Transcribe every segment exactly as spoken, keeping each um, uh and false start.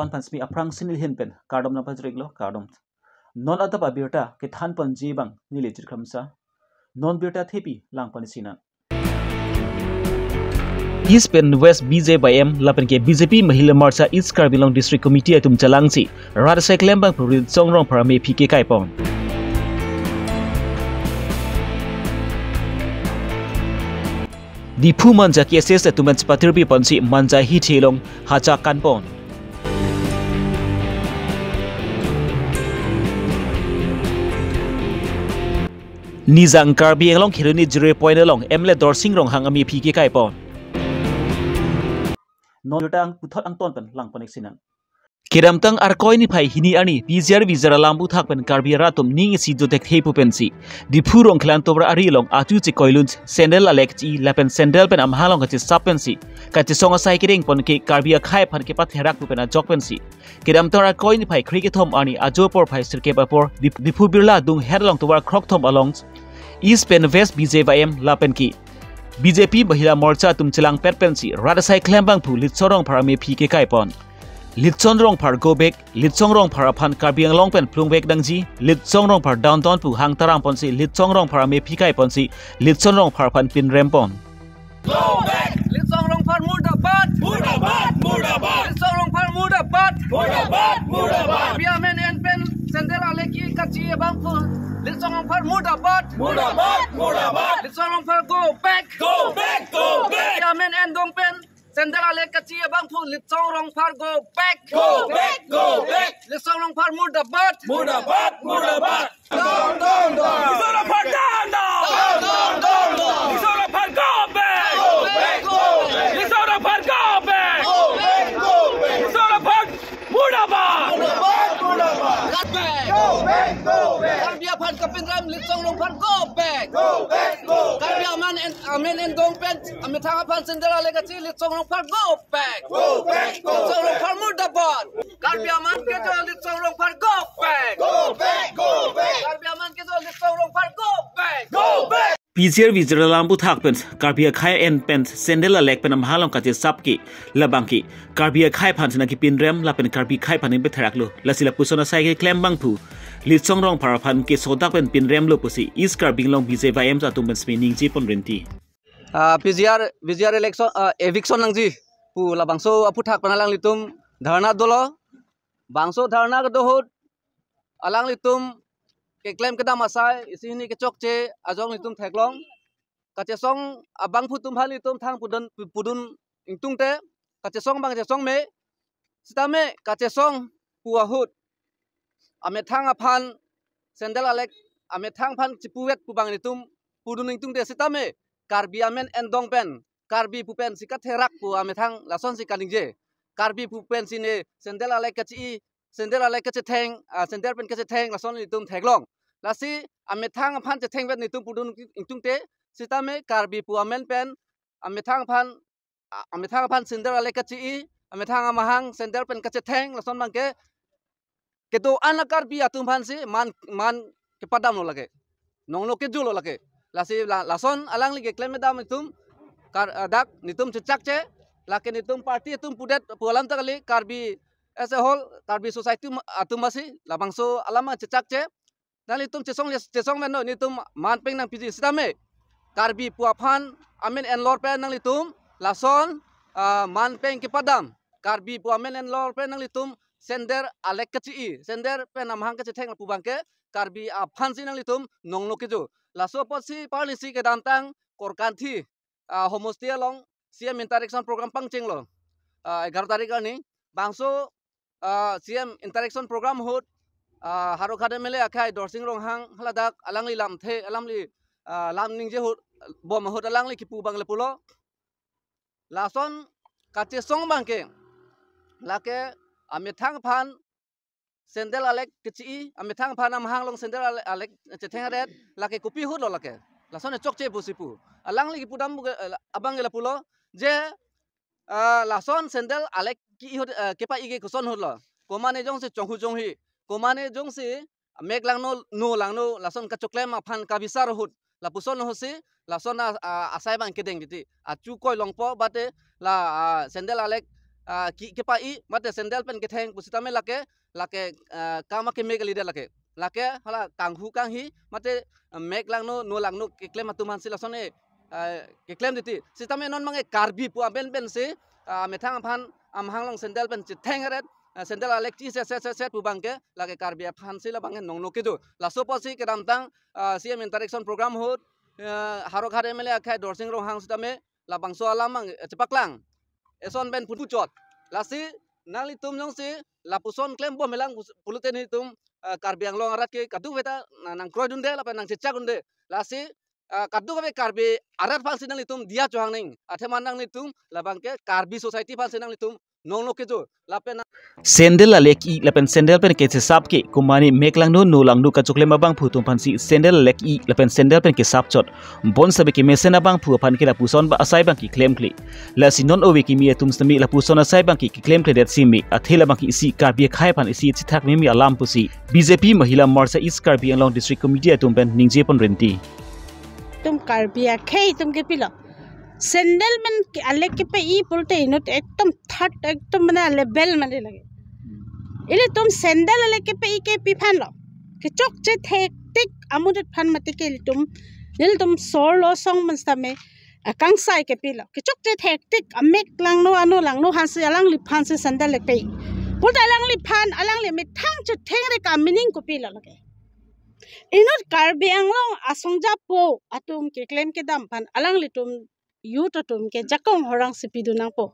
Aphan simi aphrang sinil hin pen kardom nangpajir-iklo, kardom. Non adap abirta kethan ponji abang neli Chirkhamsa. Non birta thepi lang pon-ik sinang. East pen West B J Y M lapen ke B J P Mahila Morcha East Karbi Anglong District Committee atum chelangsi rat asai klembangphu Litsong Rongphar amephi kekai pon. Diphu Manja K S S atum pen chepatirpi ponsi Manja hithi along hacha kan pon. Nijang Karbi Anglong Kheroni Zero Point along M L A Dorsing Ronghang amephi kekai pon. Non jutang puthot angton pen lang pon-ik sinang. Kedamtang Arkoi niphai hini arni P G R V G R alam aphuthak pen Karbi arat atum ning isi dothekthe pu pensi Diphu Rongkhelan tovar ari along achu chekoilun sandal alek chi lapen sandal pen amahang along kachesap pensi kachesong asai kedeng pon ke Karbi akhei aphan kepatherak pu pen ajok pensi kedamtang Arkoi niphai kre-kethom arni ajo porphai sirkep apor Dip-, Diphu Birla adung het along tovar krokthom along East pen West B J Y M lapen ke B J P Mahila Morcha atum chelangpet pensi rat asai klembangphu Litsong Rongphar amephi kekai pon. Litsong Rongphar go back, Litsong Rongphar aphan Karbi Anglong pen plung back nangji, Litsong Rongphar down down pu hang taram ponsi Litsong Rongphar amephi kai ponsi Litsong Rongphar aphan pinrem pon. Go back! Litsong Rongphar murdabad! Murdabad! Murdabad! Litsong Rongphar murdabad! Murdabad! Murdabad! Karbi amen en pen sandal alek kachi abangphu Litsong Rongphar murdabad! Murdabad! Murdabad! Litsong Rongphar go back! Go back! Go back! Karbi amen en dong pen sandal alek kachi abangphu Litsong Rongphar go back! Go back! Go back! Litsong Rongphar murdabad! Murdabad! Murdabad! Down, down, down! Litsong Rongphar down, down! Down, down, down, down! Litsong Rongphar go back! Go back! Go back! Litsong Rongphar go back! Go back! Go back! Litsong Rongphar murdabad! Murdabad! Murdabad! Go back! Go back! Go back! Karbi aphan kapinrem Litsong Rongphar go back! Go back! Go back! Karbi amen en, amen en dong pen amethang aphan sandal alek kachi Litsong Rongphar go back! Go back! Go back! Litsong Rongphar murdabad! Karbi amen kejo Litsong Rongphar go back! Go back! Go back! Karbi amen kejo Litsong Rongphar go back! Go back! P G R V G R alam aphuthak pen Karbi akhei en pen sandal alek pen amahang along kachesap ke labang ke Karbi akhei aphan si nangkepinrem lapen Karbi akhei aphan nangpetheraklo. Lasi lapuson asai keklem abangphu Litsong Rongphar aphan kesodak pen pinremlo pusi East Karbi Anglong B J Y M atum pen simi ningje pon rinti. Ah, P G R, V G R election, ah, eviction nangji pu labangso aphuthak pen alanglitum dharna dolo. Bangso dharna kedo ahut alanglitum keklem kedam asai isi hini kechokche ajok nelitum theklong. Kachesong abangphu atum aphan nelitum thang pudun, pudun ingtungte, kachesong abang chesong me, sitame kachesong pu ahut amethang aphan sandal alek, amethang aphan chipuvet pu abang nelitum pudun ingtungte, sitame Karbi amen en dong pen, Karbi pu pensi katherak pu amethang lasonsi kaningje. Karbi pu pensi ne sandal alek kachi, sandal alek kachetheng, ah, sandal pen kachetheng lason nelitum theklong. Lasi amethang aphan chethengvet nelitum pudun ingtungte, sitame Karbi pu amen pen amethang aphan, a-, amethang aphan sandal alek kachi, amethang amahang sandal pen kachetheng lason abangke kedo-an a-Karbi atum aphansi man, man kepadamlo lake. Nonglo kejulo lake. Lasi la, lason alangli keklem kedam atum kar, ah, dak nelitum chechakche, lake nelitum party atum pudet pu alam ta kali, Karbi as a whole, Karbi society atum, atum masi labangso alam chechakche. Nanglitum chesong, chesong meno, nelitum man pen nangpiji sitame Karbi pu aphan amen enlor pen nanglitum lason, ah, man pen kepadam. Karbi pu amen enlor pen nanglitum sandal alek kachi, sandal pen amahang kachetheng lapu abangke Karbi aphansi nanglitum nonglo kejo. Laso apotsi parlisi kedamtang Korkanthi, ah, homosti along C M interaction program pangchenglo. Ah, egaroh tarik arni. Bangso, ah, C M interaction program ahut, ah, Howraghat M L A akhei Dorsing Ronghang haladak alangli lamthe, alangli, ah, lam ningje ahut, bom ahut alangli kipu abang lapulo. Lason kachesong abangke, lake amethang aphan sandal alek kachi, amethang aphan amahang along sandal alek, alek chetheng aret, lake kopi ahutlo lake. Lason chokche pusi pu. Alangli kipudam bu ke, eh, abang ke lapulo, je, ah, lason sandal alek ki ahut, eh, kepa-i ke koson ahutlo. Komane jongsi chonghu chonghi, komane jongsi mek langno, no langno, lason kachoklem aphan kabisar ahut. Lapuson ahutsi, lason a, a, asai abang kedeng titi. Achu koi longpo bate la, ah, sandal alek, ah, ki, kepa-i mate sandal pen ketheng pusitame lake, lake, ah, kam akeme kalidet lake. Lake hala kanghu kanghi mate, ah, mek langno, no langno keklem atum aphansi lason e, ah, keklem titi. Sitame non abangke Karbi pu aben pensi, ah, methang aphan amahang along sandal pen chetheng eret, ah, sandal alek chi set set set set pu abangke lake Karbi aphansi labangke nongno kedo. Laso apotsi kedamtang, ah, C M interaction program ahut, ah, Howraghat M L A akhai Dorsing Ronghang sitame labangso alam abang, eh, chepaklang. Eson pen puchot. Lasi nanglitum jongsi lapuson klembom helang pus-, pulote nelitum, eh, Karbi Anglong arat ke kadokave ta na-, nangkroidunde lapen nangchechakdunde. Lasi, eh, kadokave Karbi arat aphansi nanglitum diya chohang nang. Athema nanglitum labangke Karbi society aphansi nanglitum nongno kedo. Lapen sandal alek-i lapen sandal pen kechesap ke komane mek langno no langno kachoklem abangphu atum aphansi sandal alek-i lapen sandal pen kesap chot. Bonsitame kemesen abangphu aphan ke lapuson ba asai abang keklemkle. Lasi non ove kimi atum sitame lapuson asai abang ke keklemkledet seme. Athe labangke isi Karbi akhai aphan isi chethak meme alam pusi B J P Mahila Morcha East Karbi Anglong District Committee atum pen ningje pon rinti. Itum Karbi akhei itum kepilo. Sandal pen ke alek kepe-i pulote inut ekdom third, ekdom mane level mane lake. Ilitum sandal alek kepe-i ke pi aphanlo. Kechokche thektik amonit aphan mati ke ilitum, ilitum sorlo asong pen sitame, ah, kangsai kepilo. Kechokche thektik amek langno ano langno aphansi alangliphansi sandal alek pe-i. Pulote alangliphan, alangli methang chetheng re ka meaning kopilo lake. Inut Karbi Anglong asongjapo atum keklem kedam aphan alanglitum youth atum ke jakong horang si pidun nangpo.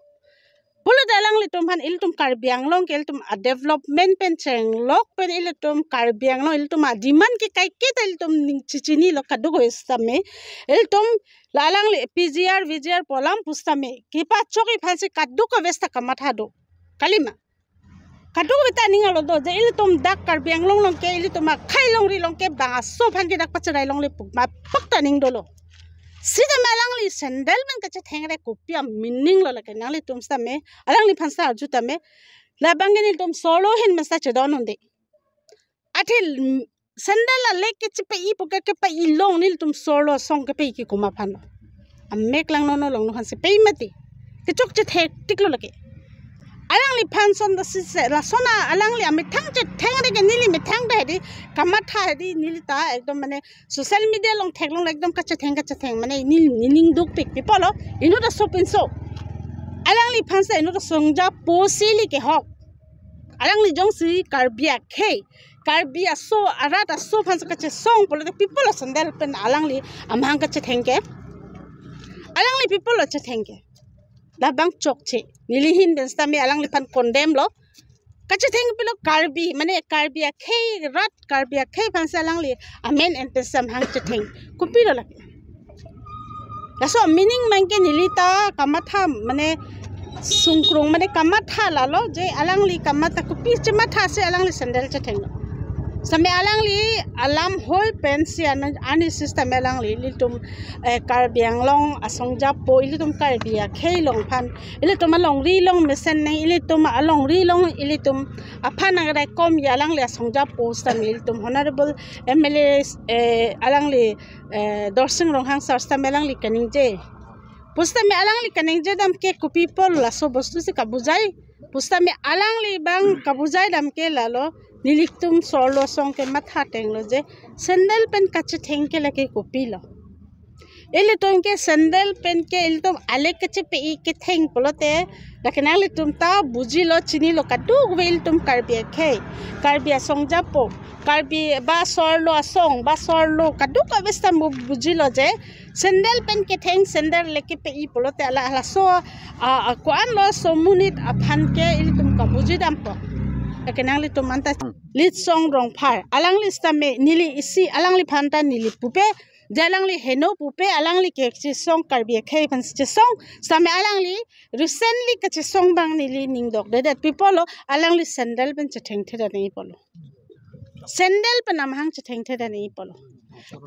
Pulote alanglitum aphan ilitum Karbi Anglong ke ilitum a-development pen chenglok pen ilitum Karbi Anglong ilitum a-demand ke kaiketa ilitum ning chichinilo kadokave sitame. Ilitum la alangli P G R, V G R pu alam pusitame kepachok-i aphansi kadokave sita kamatha do. Kalima. Kadokave ta ning arlo do, je ilitum dak Karbi Anglong along ke, ilitum akhai longri along ke, bang aso aphan ke dak pacherai longle pu ma pakta ning dolo. Sitame alangli sandal pen kachetheng re kopi a-meaning lo lake nanglitum sitame, alangliphan sita arju tame, labangke nelitum sorlo ahin pen sita chedon unde. Athe, mm, sandal alek kechepe-i pu ke kepe-i along nelitum sorlo asong kepe-i ke komat aphanlo. Amek langno no langno aphansi pe-i mati. Kechokche thektiklo lake. Alangliphan son ta si se, lason a alangli amethang chetheng re ke neli methang ta hedi, kamatha hedi neli ta ekdom mane social media along theklong ekdom kachetheng kachetheng mane neli ning dukpik pi apotlo, inut aso pinso. Alangliphan sita inut asongjapo si ili kehok. Alangli jongsi Karbi akhei, Karbi aso, arat aso aphan si kachesong pulote pi apotlo sandal pen alangli amahang kachetheng ke. Alangli pi apotlo chetheng ke. Labang chokche. Neli ahin pen sitame alangliphan condemn lo. Kachetheng pilo Karbi, mane Karbi akhei rat, Karbi akhei aphansi alangli amen en pen si amahang chetheng. Kopilo lake. Laso meaning abangke neli ta kamatha mane sungkrung mane kamatha lalo je alangli kamatha kopi chematha si alangli sandal chethenglo. Sitame alangli alam hoi pensi an, ani system alangli ilitum, eh, Karbi Anglong asongjapo ilitum Karbi akhei along aphan ilitum alongri along mesen nang ilitum alongri along ilitum aphan nang raikom ya alangli asongjapo sitame ilitum Honorable M L A, eh, alangli, eh, Dorsing Ronghang sir sitame alangli kaningje. Pusitame alangli kaningje dam ke kopi apot laso bostu si kabujai. Pusitame alangli abang kabujai dam ke lalo nelitum sorlo asong ke matha tenglo je sandal pen kachetheng ke lake kopilo. Ilitum ke sandal pen ke ilitum alek kechepe-i ketheng pulote, lake nanglitum ta bujilo chinilo kadokave ilitum Karbi akhei, Karbi asongjapo, Karbi ba sorlo asong, ba sorlo kadokave sita mo bujilo je, sandal pen ketheng sandal alek kepe-i pulote ala, laso, a, a, ko-anlo aso amonit aphan ke ilitum kabuji dampo. Lake nanglitum anta Litsong Rongphar, alangli sitame neli isi alangliphan ta neli pupe, je alangli heno pupe, alangli kechesong Karbi akhei aphan chesong, sitame alangli recently kachesong abang neli ning dokdedet pi apotlo, alangli sandal pen chethengthedet nangji apotlo. Sandal pen amahang chethengthedet nangji apotlo.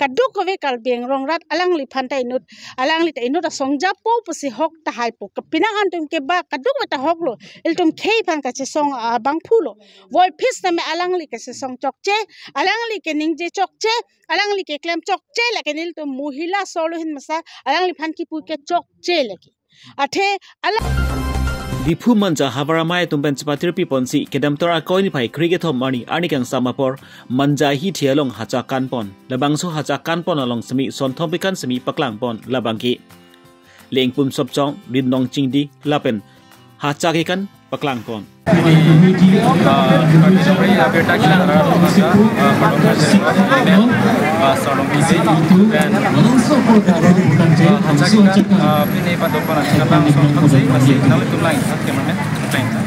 Kadokave Karbi Anglong rat alangliphan ta inut, alangli ta inut asongjapo pusi hok tahai po. Kapinang antum ke ba kadokave ta hoklo. Ilitum khei aphan kachesong abangphulo. Voiphit sitame alangli kachesong chokche, alangli keningje chokche, alangli keklem chokche, lake nelitum mohila sorlo ahin masa alangliphan kipu ke chokche lake. Athe alang Diphu Manja havar amei atum pen chepatir piponsi kedamtang Arkoi niphai kre kethom arni arni kangsam apor Manja ahithi along hacha kanpon. Labangso hacha kanpon along semi sonthom pikan semi paklangpon labangke Lengpum Sopchong, Rinong Chingdi lapen hacha kekan paklangpon. Ah, kami sampai ya, berita kita, ah, pada masa, ah, pada masa, ah, Sarong P C, dan, ah, hacha kita, ah, pini pada pada kita langsung saksi masih kenal itu lain, ah, cameraman, thank you.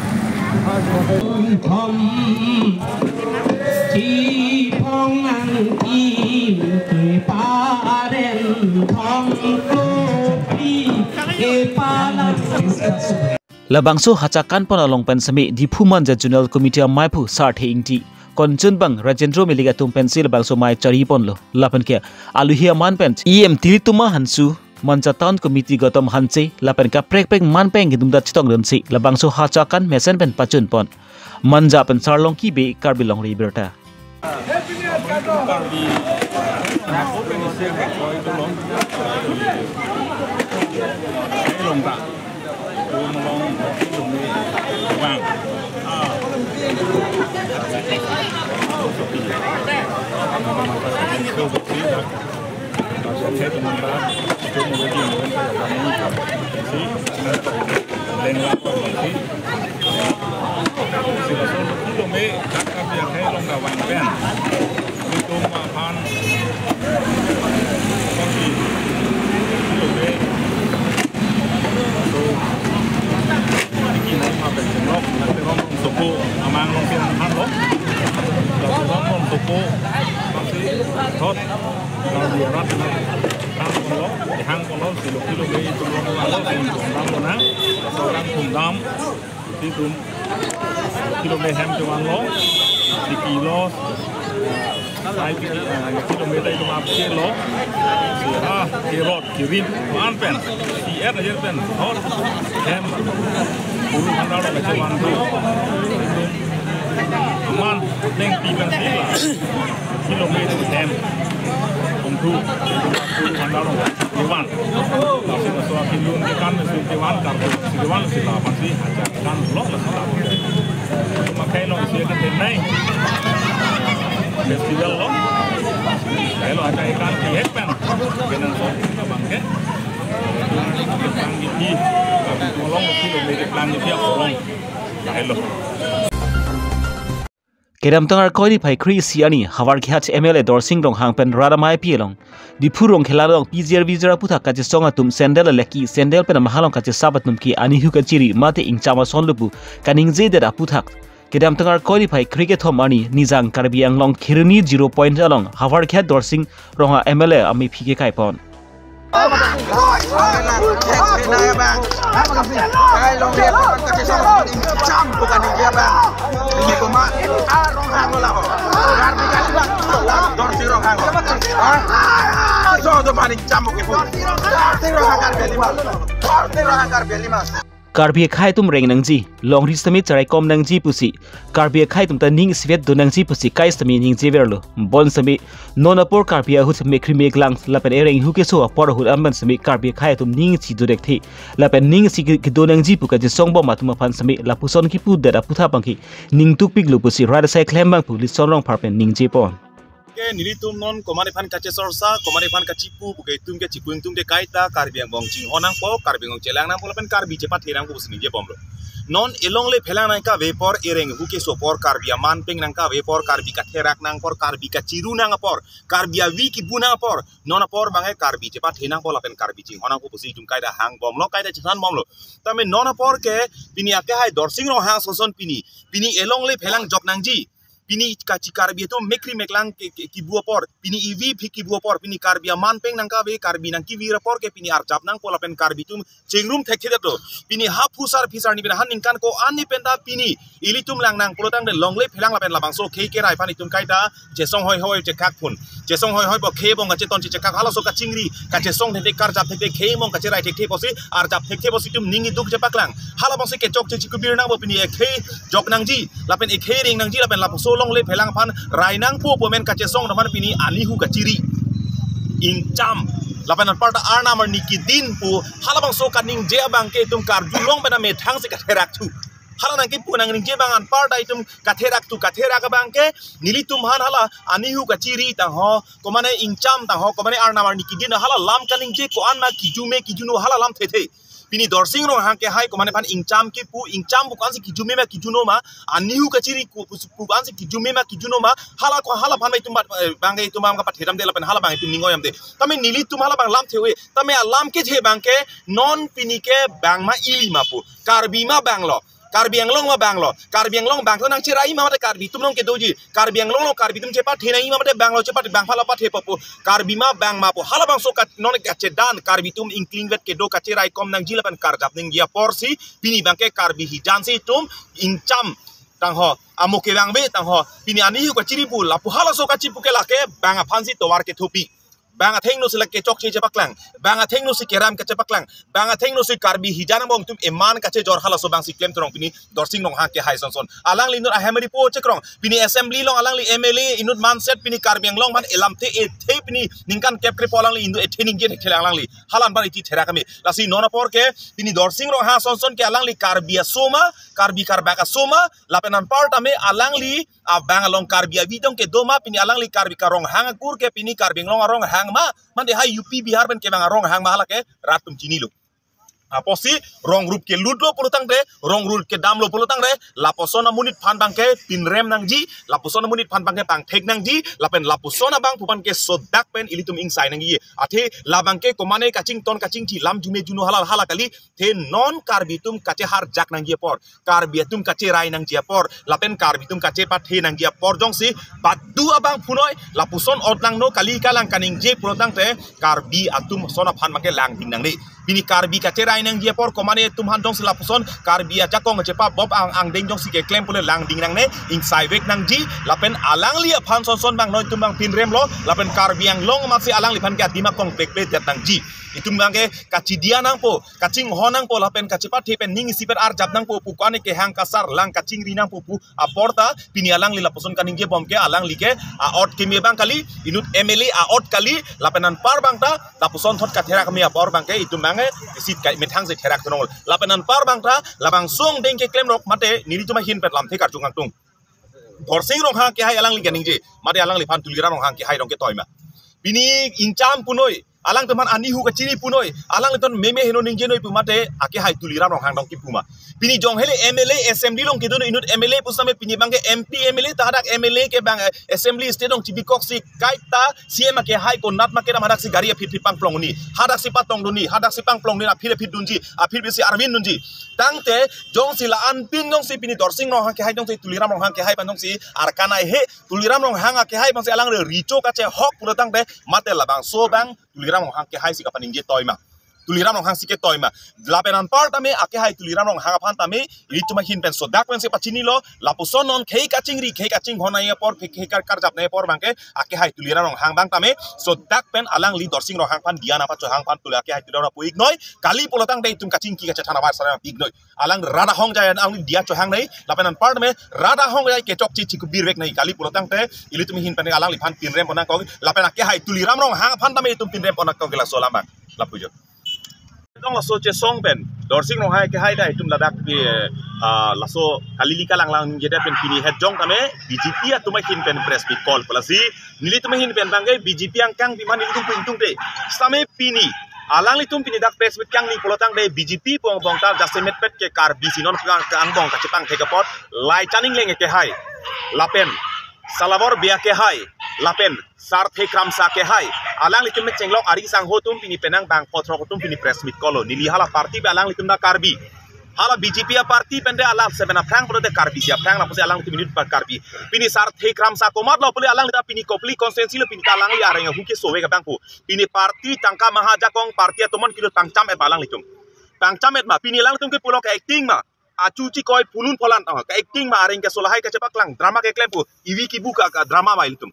Labangso hacha kanpon along pen semi Diphu Manja Zonal Committee ameiphu Sarthe Ingti, konchunbang Rajendro Milik atum pensi labangso amei chariponlo. Lapen ke aluhi aman pen E M Tilitum Hanse, Manja Town Committee Gautam Hanse, lapen kaprek prek man pen kedum ta chetongdunsi labangso hacha kan mesen pen pachunpon. Manja pen Sarlongki Bey, Karbi Longri Abirta. Hang kono, silo kilo me itum long lang lo, silo kilo me itum long lang lo, silo kilo me itum long lang lo, silo kilo me hem kevan lo, tiki lo, sai tiki, eh, kilo me ta itum apsi lo, sira, kerot, kirin, man pen, si er er pen, hot, hem, uru handal lo kevan tu, itum, man, neng pi pen sila. Kilo me itum hem. Ongthu. Ongthu handal ong. Kevan. Laso laso akelun kekan me su kevan kartu. Si kevan sila aphansi hacha kan lo la sila. Makai lo isi ke tenai. Festival lo. Kailo hacha kan ke het pen. Kenangsot ke bangke. Keplang giti. Keplang giti. Keplang giti. Kailo. Kedamtang Arkoi niphai kre-isi arni, Howraghat M L A Dorsing Ronghang pen rat amei api along Diphu Rongkhela along P G R V G R aphuthak kachesong atum sandal aleki, sandal pen amahang along kachesap atum ke anihu kachiri mate ingcham ason lo pu kaningjedet aphuthak, kedamtang Arkoi niphai kre kethom arni Nijang Karbi Anglong Kheroni Zero Point along Howraghat Dorsing Ronghang M L A amephi kekaipon. Karbi akhei atum reng nangji, longri sitame cherai kom nangji pusi, Karbi akhei atum ta ning isivet do nangji pusi kai sitame ningjeverlo. Bonsitame non apor Karbi ahut mekkri meklang lapen ereng hu keso apor ahut amen sitame Karbi akhei atum ning isi dodekthe lapen ning isi ke-, kedo nangji pu kachesong bom atum aphan sitame lapuson kipudet aphuthak abangke ning tukpiklo pusi rat asai klembang pu Litsong Rongphar pen ningjepon. Ke nelitum non komat aphan kachechorcha, komat aphan kachipu, puke itum ke chipu ingtung ke kaita Karbi angbong chinghon nangpo, Karbi angbong chelang nangpo, lapen Karbi chepathe nangpo pusi ningjebomlo. Non elongle phelang nangkave apor, ereng hu keso apor, Karbi aman peng nangkave apor, Karbi katherak nang apor, Karbi kachiru nang apor, Karbi avi kibu nang apor, non apor abangke Karbi chepathe nangpo lapen Karbi chinghon nangpo pusi itum kaita hangbomlo, kaita chesanbomlo. Tame non apor ke pini akhei Dorsing Ronghang ason ason pini, pini elongle phelang jok nangji. Pini kachi Karbi atum mekkri meklang ke, ke, kibu apor, pini ivi phi kibu apor, pini Karbi aman peng nangkave, Karbi nangkevir apor ke pini arjap nangpo lapen Karbi atum chingrum thekthe do. Pini ha phusar phisar ni pini han ningkan ko-an ni penta pini ilitum lang nang pulotangte longle phelang lapen labangso khei kerai aphan itum kaita chesong hoi hoi chekak phun. Chesong hoi hoi bo khei bong kacheton chechekak halaso kachingri, kachesong thekthe karjap thekthe khei mong kacherai thekthe pusi, arjap thekthe pusi itum ning iduk chepaklang. Halabangso kechok chechikubir nangpo pini ekhei jok nangji, lapen ekhei reng nangji, lapen labangso longle phelang aphan rai nangpo pu amen kachesong aphan pini anihu kachiri. Ingcham. Lapen anparta Arnam arni kedin pu halabangso kaningje abangke itum karjulong pen amethang si katherak thu. Hala nangkipu nangningje abang anparta itum katherak thu, katherak abangke nelitum aphan hala anihu kachiri tangho, komane ingcham tangho, komane Arnam arni kedin hala lam kaningje ko-an ma kijume kijuno hala lam thethe. Pini Dorsing Ronghang kehai komane aphan ingcham kipu, ingcham pu ko-an si kijume ma kijuno ma, anihu kachiri ku pu ko-an si kijume ma kijuno ma, hala ko hala aphan ma itum bat, eh, abangke itum abang kapatheram de lapen hala abang itum ning-oi-am de. Tame nelitum hala abang lam the-oi, tame alam kethe abangke non pini ke bang ma ili ma pu, Karbi ma banglo, Karbi Anglong ma banglo, Karbi Anglong bang to nangcherai ma mate Karbi atum along kedoji, Karbi Anglong along Karbi atum chepathe nangji ma mate banglo chepathe, bang phala pathe papo, Karbi ma bang ma pu halabangso kat non kachedan Karbi atum ingklingvet kedo kacheraikom nangji lapen karjap nangji apor si pini abangke Karbi hijan si itum ingcham tangho, amo kevangve tangho, pini anihu kachiri pu lapu halaso kachipu ke lake bang aphan si tovar kethopi. Bang athengno si lake chokche chepaklang, bang athengno si keram kachepaklang, bang athengno si Karbi hijan angbong atum eman kachejor halaso abang si klem throng pini Dorsing Ronghang kehai sonson. Alangli inut ahem ripo chekrong. Pini assembly along alangli M L A inut manset pini Karbi Anglong aphan elamthe ethe pini ningkan kep krepo alangli inut ethe ningje thekthele alangli. Hala anpar iti therak kami. Lasi non apor ke pini Dorsing Ronghang sonson ke alangli Karbi aso ma, Karbi karbak aso ma, lapen anparta me alangli abang along Karbi avi dong kedo ma, pini alangli Karbi ka Ronghang akur ke pini Karbi Anglong aronghang ma, mande hai U P Bihar pen kevang aronghang ma hala ke rat atum chinilo. Apotsi rong rup kelutlo pulotangte, rong rup kedamlo pulotangte, lapuson amonit aphan abangke pinrem nangji, lapuson amonit aphan abangke pangthek nangji, lapen lapuson abangphu aphan ke sodak pen ilitum ingsai nangji. Athe labangke komane kachington kachingthi lam jume juno hala hala kali, the non Karbi atum kacheharjak nangji apor, Karbi atum kacherai nangji apor, lapen Karbi atum kachepathe nangji apor jongsi badu abangphu noi, lapuson ot langno kali kalang kaningje pulotangte Karbi atum ason aphan abangke langding nangne. Pini Karbi kacherai nangji apor komane atum aphan jongsi lapuson Karbi ajakong chepa bop ang angdeng jongsi keklem pule langding nangne, ingsaivek nangji, lapen alangli aphan sonson abang noi itum abang pinremlo, lapen Karbi Anglong amatsi alangliphan ke adim akong plekple det nangji. Itum abangke kachidia nangpo, kachinghon nangpo, lapen kachepathe pen ning isi pen arjap nangpo pu ko-an kehang kasar lang kachingri nangpo pu aporta pini alangli lapuson kaningje bom ke alangli ke a-ot keme abang kali, inut M L A a-ot kali, lapen anpar abang ta lapuson thot katherak keme apor abangke itum abangke isi kai methang si therak tonong. Lapen anpar abang ta labangso angdeng keklemrok mate nelitum ahin pen lamthe karjung kangtung. Dorsing Ronghang kehai alangli kaningje, mate alangliphan Tuliram Ronghang kehai dong ketoi ma. Pini ingcham punoi, alangtum aphan anihu kachiri punoi, alanglitum meme heno ningje noi pu mate akehai Tuliram Ronghang dong kipu ma. Pini jong hele M L A assembly along kedo inut M L A pusitame pini abangke M P M L A ta hadak M L A ke abang, eh, assembly state along chibikok si kaita C M akehai konat ma kedam hadak si gari aphit phit pangplong ni, hadak si patong dun ni, hadak si pangplong ni, aphit aphit dunji, aphit bisi arvin dunji. Tangte jongsi la-anpin jongsi pini Dorsing Ronghang kehai jongsi Tuliram Ronghang kehai aphan jongsi arkanai he, Tuliram Ronghang akehai abangsi alang re richo kachehok pulotangte mate labangso abang Tuliram Ronghang kehai si kapaningje toi ma. Tuliram Ronghang si ketoi ma. Lapen anpar tame akehai Tuliram Ronghang aphan tame ilitum ahin pen sodak pen si pachinilo, lapuson non khei kachingri, khei kachinghon nai apor, khei, khei kar, karjap nai apor abangke akehai Tuliram Ronghang abang tame sodak pen alangli Dorsing Ronghang aphan diya nangpachohang aphan tule akehai Tuliram Ronghang pu ik noi, kali pulotangte itum kachingki kachethan abar sara ik noi. Alang rat ahongjai alangli diya chohang nai, lapen anpar tame rat ahongjai kechokche chikubirvek nai kali pulotangte ilitum ahin pen alangliphan pinrem pon nangkok, lapen akehai Tuliram Ronghang aphan tame itum pinrem pon nangkok laso alam abang. Lapu jo. Tong laso chesong pen Dorsing Ronghang kehai ta itum ladak di, ah, laso kalili kalang lang jeda pen pini het jong tame B J P atum ahin pen press meet call pu lasi nelitum ahin pen abangke B J P angkang pi ma nelitum pu ingtungte. Sitame pini alanglitum pini dak press meet kangni pulotangte B J P pu angbong ta jasemet pet ke Karbi si non kang angbong kachepangthek apot Laichan Engleng kehai, lapen Salabor Bey kehai, lapen Sarthe Kramsa kehai, alanglitum me chenglok ari sangho atum pini penang bang potrok atum pini press meet call lo. Neli hala party pen alanglitum na Karbi. Hala B J P aparty pen de alang seven aphrang pulote Karbi si aphrang lapusi alanglitum inut pa Karbi. Pini Sarthe Kramsa komatlo pule alanglitum pini Kopili constituency lo pini ta alangli areng ahu kesovek abang pu. Pini party tangka maha ajakong party atomon kilo pangcham et ma alanglitum. Pangcham et ma pini alanglitum ke pulo ka-acting ma. Achu chikoi phulun pholan tang ka-acting ma areng keso lahai kachepaklang drama keklem pu. Ivi kibu ka, ka drama ma ilitum.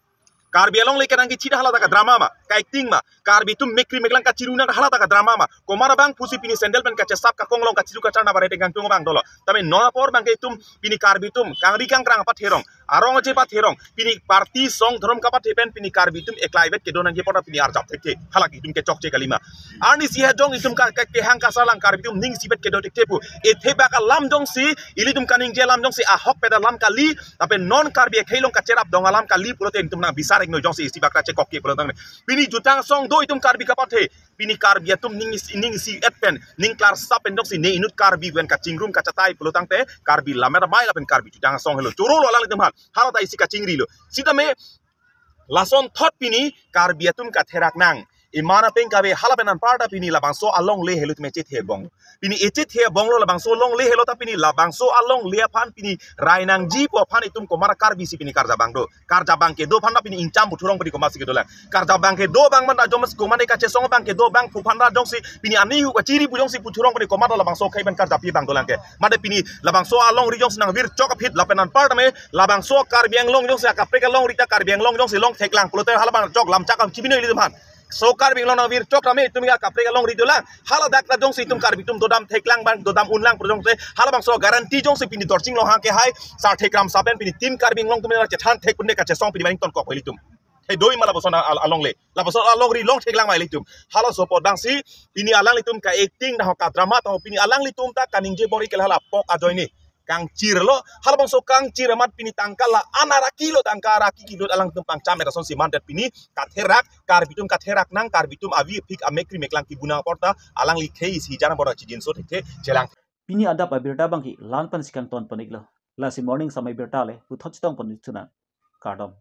Karbi Anglong le kenang kechit hala ta ka drama ma, ka-acting ma. Karbi atum mekri meklang kachiru nang hala ta ka drama ma. Komar abang pusi pini sandal pen kachesap kakong along kachiru kachar na bare tenggang tung abang dolo. Tame non apor abangke itum pini Karbi atum kangri kangkrang apatherong. Arong aje pathe rong. Pini party song dhorom kapathe pen pini Karbi atum eklai vet kedo nangji apot ta pini arjap thekthe. Halake itum ke chokche kalima. Arnisi hajong itum ka, ka, kehang kasarlang Karbi atum ning isivet kedo thekthe pu. Ethebak alam jongsi, ilitum kaningje alam jongsi ahokpet alam kali, lapen non Karbi akhei along kacherap dong alam kali pulote itum nang bisar iknoi jongsi isibak ta chekok ke pulo tangte. Pini jutang asong do itum Karbi kapathe. Pini Karbi atum ning isi, ning isivet pen, ning klarsap pen jongsi ne inut Karbi pen kachingrum kachatai pulo tangte, Karbi lammet amei lapen Karbi jutang asong helo. Choro lo alanglitum aphan. Hala ta isi kachingrilo. Sitame, lason thot pini Karbi atum katherak nang. Iman apeng kave hala pen anparta pini labangso alongle helo tame chethe bong. Pini echethe bonglo labangso alongle helo ta pini labangso alongle aphan pini rai nangji pu aphan itum komat Karbi si pini karjabang do. Karjabang kedo aphan ta pini ingcham puthurong pini komat si kedolang. Karjabang kedo abang manda jongsi komat kachesong abang kedo abang pu aphan ta jongsi pini ani hu kachiri pu jongsi puthurong pini komat labangso akhei pen karjapi abang dolang ke. Mate pini labangso alongri jongsi nangvirchok aphi lapen anparta me labangso Karbi Anglong jongsi akaprek alongri ta Karbi Anglong jongsi long theklang pulote halabang chok lamchak am chibino ilitum aphan. So Karbi Anglong nangvirchok tame itum akaprek alongri dolang. Haladak ta jongsi itum Karbi atum dodam theklang bang dodam unlang pu jongte halabangso guarantee jongsi pini Dorsing Ronghang kehai Sarthe Kramsa pen pini Team Karbi Anglong atum chethan thek pune kachesong pini maning tonkok ilitum. He doi ma lapuson al-, alongle. Lapuson alongri long theklang ma ilitum. Halaso apot bangsi pini alanglitum ka-acting dah ka-drama ta pini alanglitum ta kaningje bor-i ke hala pok ajoine. Kangchirlo, halabangso kangchir amat pini tangka la-an araki lo tangka araki kilo alangtum pangcham eta sonsi mandet pini katherak, Karbi atum katherak nang, Karbi atum avi phik amek kri meklang kibu nang apot ta alangli khei isi jana bor-a chijinso thekthe chelang. Pini adap abirta bangke la-an pensi kangton pon-iklo. Lasi morning samai birta le puthot chetong pon-ik thunan. Kardom.